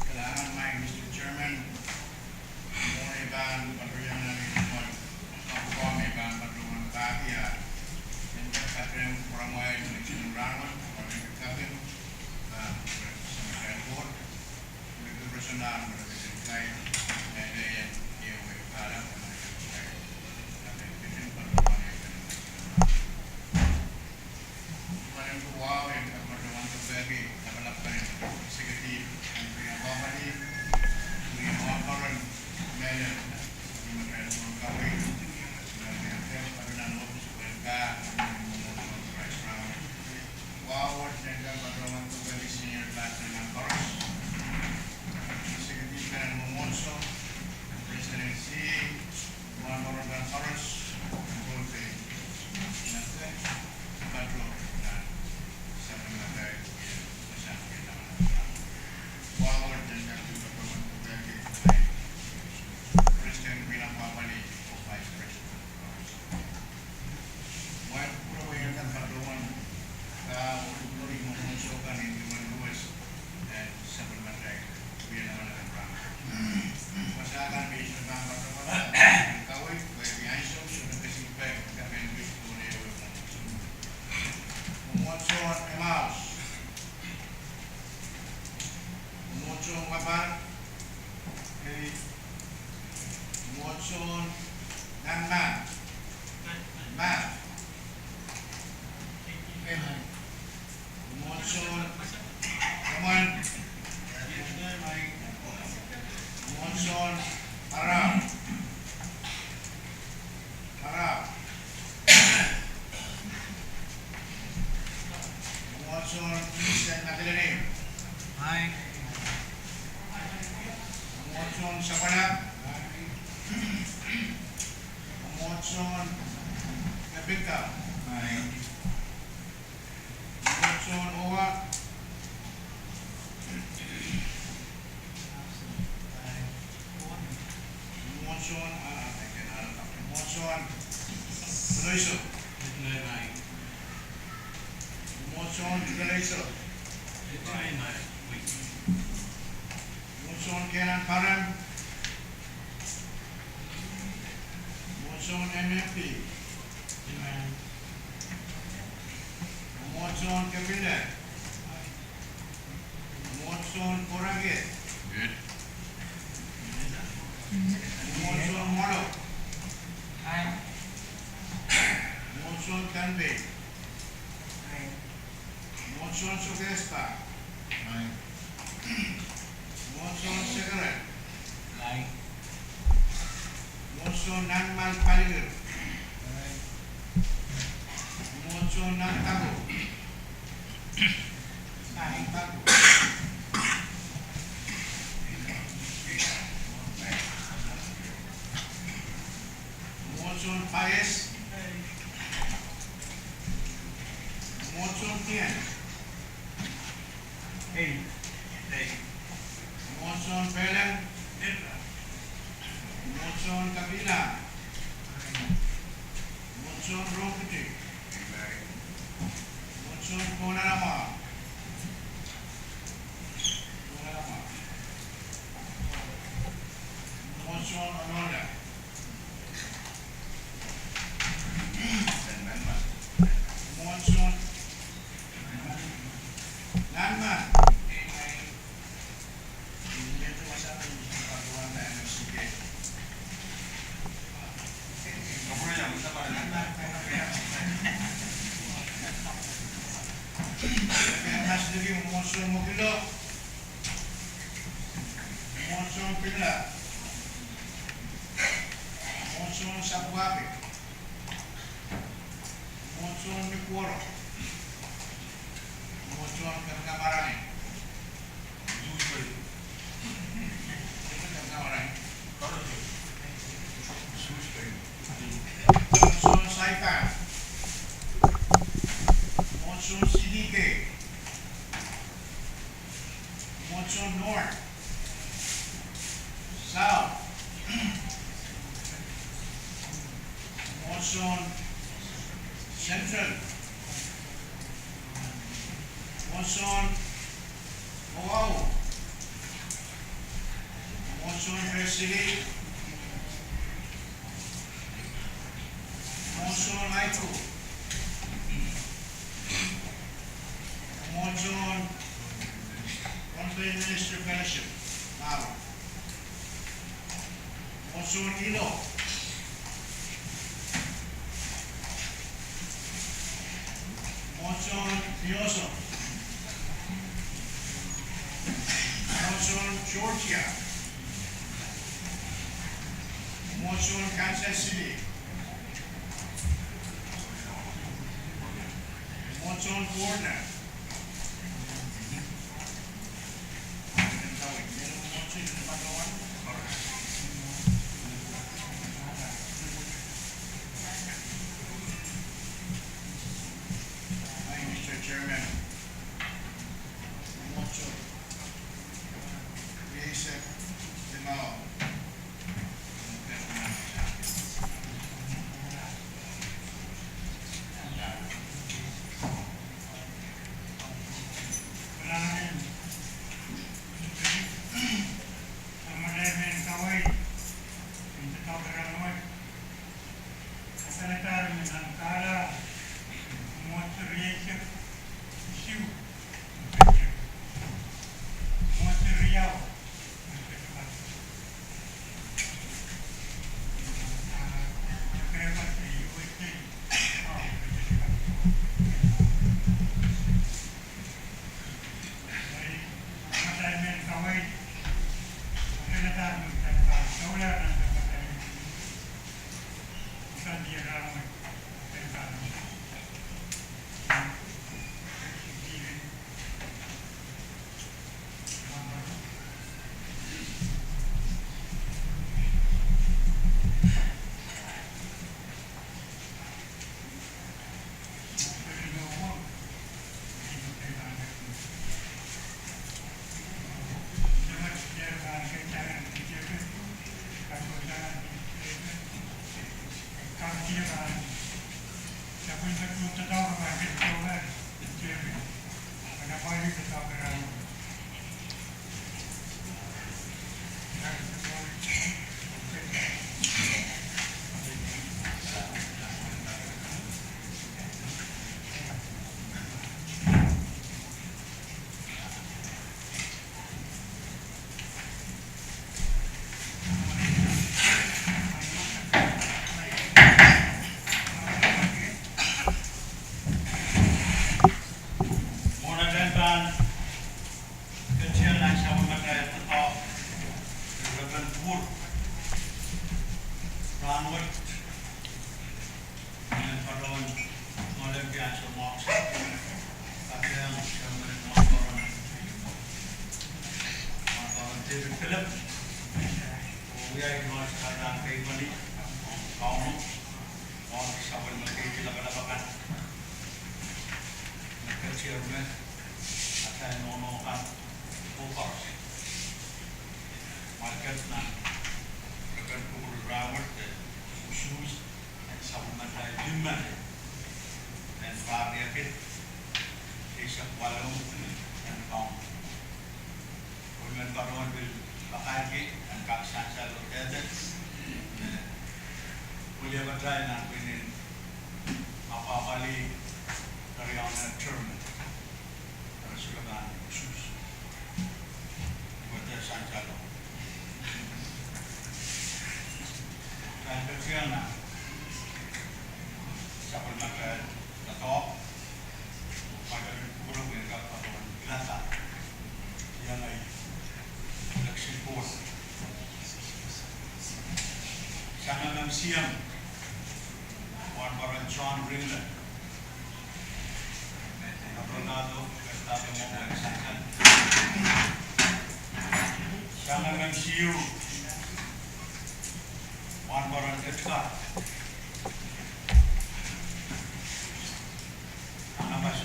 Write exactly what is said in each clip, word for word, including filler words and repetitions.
Kalahngan, Mister Chairman, mwohn ei pahn patohwan eri mwohn, ah, mwohn ei Mwomwohdiso en Arau. Arau. Mwomwohdiso en Kristian Madolenihmw. Aye. Mwomwohdiso en Sapwalap. Mwomwohdiso en Mepinka. Aye. Mwomwohdiso en Owa. Mwomwohdiso en, ah, I cannot, Mwomwohdiso en Koloiso. Mwomwohdiso en Koloiso. Mwomwohdiso en Kenan Parem. Mwomwohdiso en M M P. Mwomwohdiso en Kepinda. Mwomwohdiso en Pohnpei. Mwomwohdiso en Molo. Mwomwohdiso en Pohnpei. Mwomwohdiso en Sokehs Pahk. Mwomwohdiso en Sekaret. Mwomwohdiso en Nanmah Paliker. Mwomwohdiso en Nantako. Nantako. Mwomwohdiso en Paias. Mwomwohdiso en Kien. Mwomwohdiso en Peleng. Mwomwohdiso en Kapila. Mwomwohdiso en Rokiti. Mwomwohdiso en Pohnalama. Pohnalama. Mwomwohdiso en Onoda. Mwomwohdiso en Nanmah. Mwomwohdiso en Mokilo. Mwomwohdiso en Pila. Mwomwohdiso en Sapwuapi. Mwomwohdiso en Nikuoro. Mwomwohdiso en Kepina Marani. Mwomwohdiso en Saipan. Mwomwohdiso en C D K. Mwomwohdiso en North, South. Mwomwohdiso en Central. Mwomwohdiso en Oahu. Mwomwohdiso en Sioux City. Mwomwohdiso en Aiku. Mwomwohdiso en Pohnpei Ministry Fellowship, Maro. Mwomwohdiso en Ilo. Mwomwohdiso en Mioso. Mwomwohdiso en Georgia. Mwomwohdiso en Kansas City. Mwomwohdiso en Portland. Mister Chairman, mwomwohdiso rieisek limau. Mwomwohdiso rieisek isuh. Mwomwohdiso riau. Mwohn atail pahn ketier nan sapwellimatail doadoahk, Reverend Wood, rahnwet, I men patohwan kahlap ansou mwahu, kahlap ansou mwahu, Reverend David Philip, oh wia inou sarawi pahn pei pali, Kauno, oh sapwellimatail lapalap akan, me ketier me, atail nohno kan, oh koaros. Mwail ket nan, Reverend Kupwur rahnwet, eh, usuhs, en sapwellimatail limen, en pahr riekid, eisek waluh, en Kauno. Oh I men patohwan pil pakairki, en kak sansal lokaia, eh, wiliapatail nan pwihnen apwahpwalih, keriaun chairman. Re sohte pahn usuhs. Wet sansal. Pahn ketier nan sapwellimatail doadoahk, Reverend Kupwur, pwe en kak patohwan pilada iang ei election board. Sang M M C M, Wahnporon John Ringlet. Sang M M C U, Wahnporon Edgar. Sang M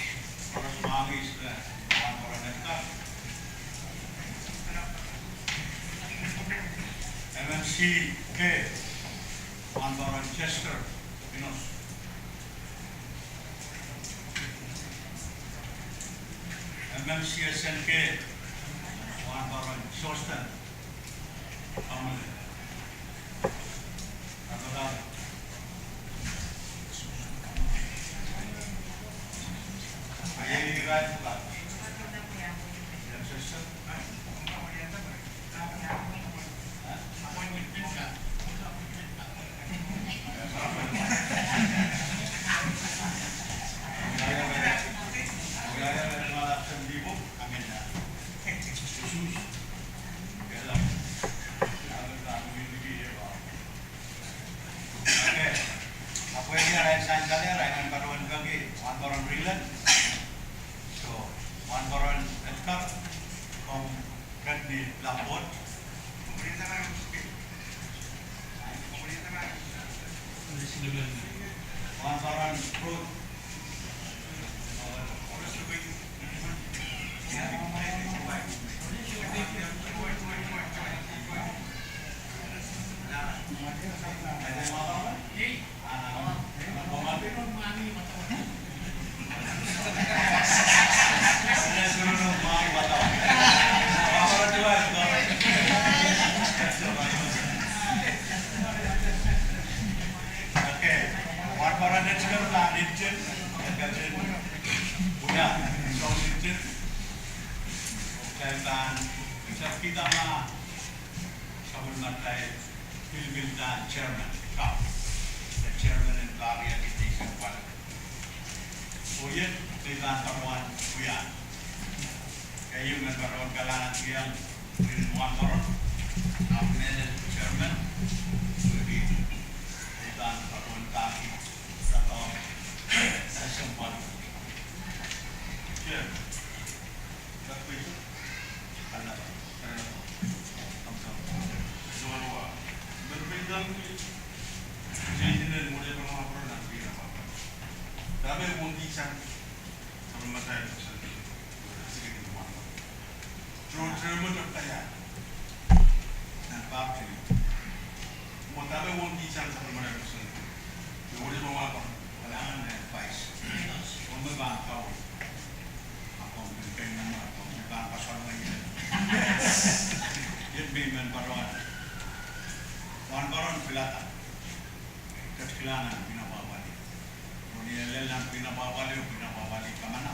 M C U, Wahnporon Edgar. M M C K, Wahnporon Chester Enos. M M C S N K, Wahnporon Sostan Kamale. Kamale. Ahi irail pwukat. Okay. Ahpw eri arail sansal, arail men patohwan peki Wahnporon Ringlet. So, Wahnporon Edgar, komw ret ni blackboard. Wahnporon Ruth. Okay, Wahnporon Edgar, pahn ntingdi, e ketin wia, soh ntingdi. Kitail pahn, kitail pahn sapwellimatail pilipil pahn chairman, ka, chairman en pahr riekid eisek waluh. Oh iet me pahn patohwan wia. Keieu men patohwan kalahngan kihong Wahnpoaron, ahpw mehlel chairman, pwehki ei pahn patohwan kak, Satohp, Session One. Chair, Dr. Pritchard, Kalapan, Kalapan. I'm sorry. Joanna, Dr. Pritchard, Jason, and whatever, Wahnpoaron, and we are. Dahme wohngkihsang, Sapwellimatail President, Secretary, Wahnpoaron. Tro, tro, mo tro kaya. Nan baptism. Mwo dahme wohngkihsang Sapwellimatail President. Tro, tro, mo Wahnpoaron. Kalahngan nan vice. Mwo me pahn kawei. Ahpw mwo me pahn kawei. Ahpw mwo me pahn pasal ngehi. Iet me I men patohwan. Wahnpoaron pilada. Ketikihla nan pwihn apwahpwalih. Oh ni e lel nan pwihn apwahpwalih, oh pwihn apwahpwalih kamana.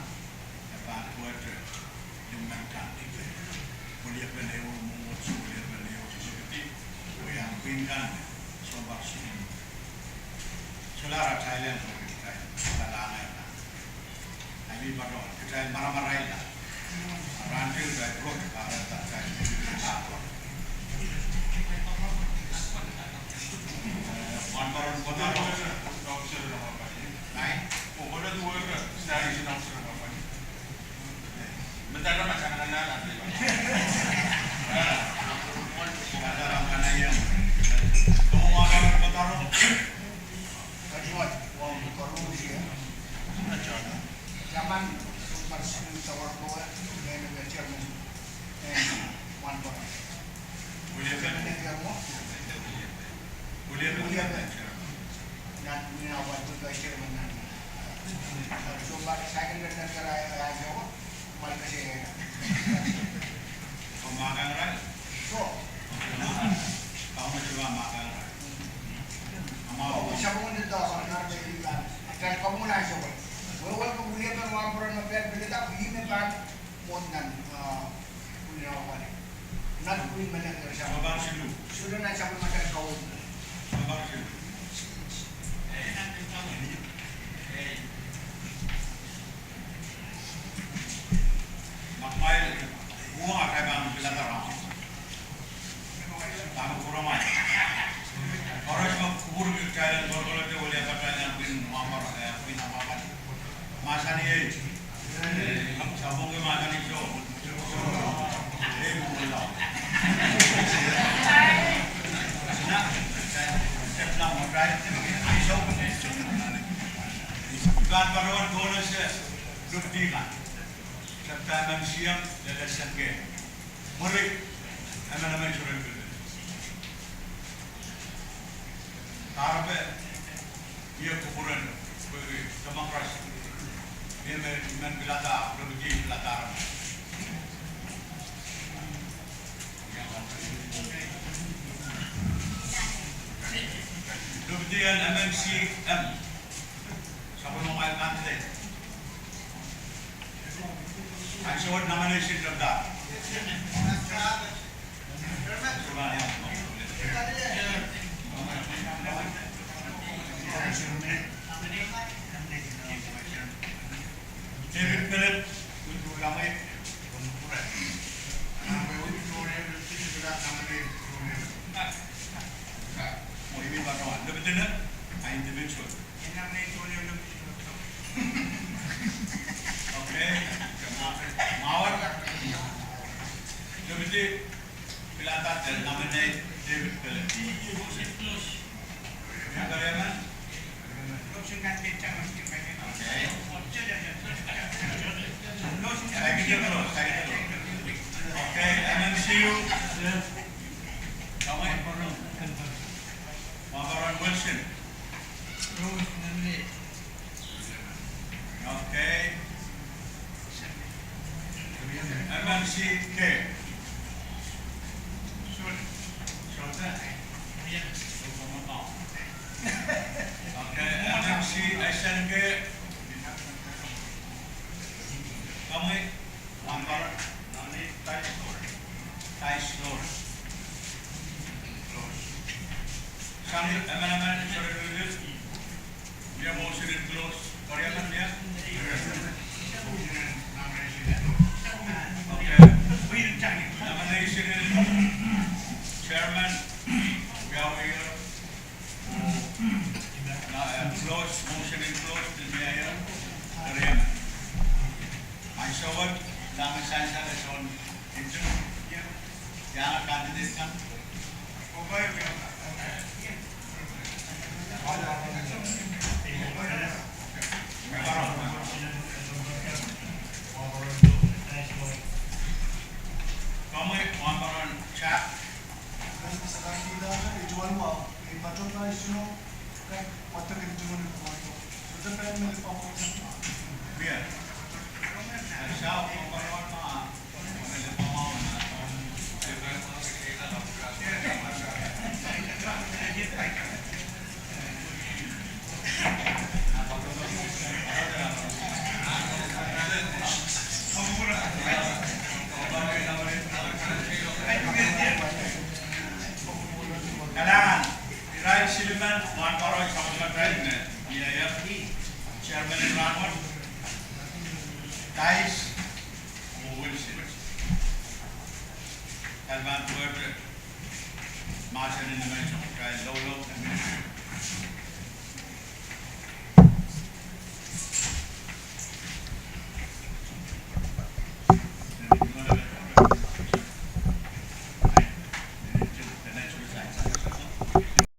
E pahn kohte limen kan dipe. Weliepen ehu mwomwohdiso, weliepen ehu sosaiketi. Oh iang pwihn kan, sounpar sili. Solahr atail en, atail en, kalahngan nan. Ai mi patohwan, kitail maramarailla. Rahn ehu kitail brought, ah, kitail. Wahnpoaron Kotaro. Nai? Wahnpoaron Kotaro. Katuwat, wahnpoaron koaros, taman, sounpar sili, sawar kowe, lehn chairman, eh, wahnpoaron. Weliepen. Weliepen. Weliepen. Nan, nan, wahnpoaron chairman nan. Sounpar second nan kara, eh, Mwo mahkangrai. So. Kau mwo mahkangrai. Mwo sapwung ni doadoahk nan de ilan. Atail komwi nan sapwung. Wehwehki weliepen wahnpoaron me pahn pilada, ih me pahn mwohd nan, ah, pwihn apwahpwalih. Nan pwihn me nan kara sapwung. Sounpar siluh. Sohte nan sapwung me kara kawei. Sounpar siluh. Mak mail, uwa, atail pahn pilada rahn. Pahn kupwuromwail. Koaros me kupwurki kitail en kolokol de weliakapwalail nan pwihn mwamwar, eh, pwihn apwahpwalih. Mahsaniei. Sapwung mahsanih soh. Ei, mwulla. Na, step na mwatail. Soh. Pahn patohwan kohla se, lupdika. Septa M M C M, lelesen ke. Mwuri, emenemen sohte pil. Kahrepe, mie kupwuren, pwehki democracy. Mie me, men pilada, lupidi pilada. Lupidi en M M C M. Sapwellimomwi candidate. Ansou wet nomination tepda. David Philip. Mwo imi patohwan, lipidine, a individual. Okay. Mawar. Lipidi, pilada de nominate David Philip. Yang kaliaman? Okay. Second to close, second to close. Okay, M M C U. Kawai. Wahnpoaron Wilson. Okay. M M C K. Okay, M M C S N K. Kawai. Wahnpoaron, nominee Tais Lore. Tais Lore. Close. Sang ni emenemen, sorry, mie motion en close. Kariaman mie? Okay. Nomination Chairman, wiawi, oh, na, eh, close, motion en close, pil wiawi, keriaun. Ansou wet, dahme sansal e sohte, iang candidate kan. Komwi wahnpoaron Jack. Wia. Sa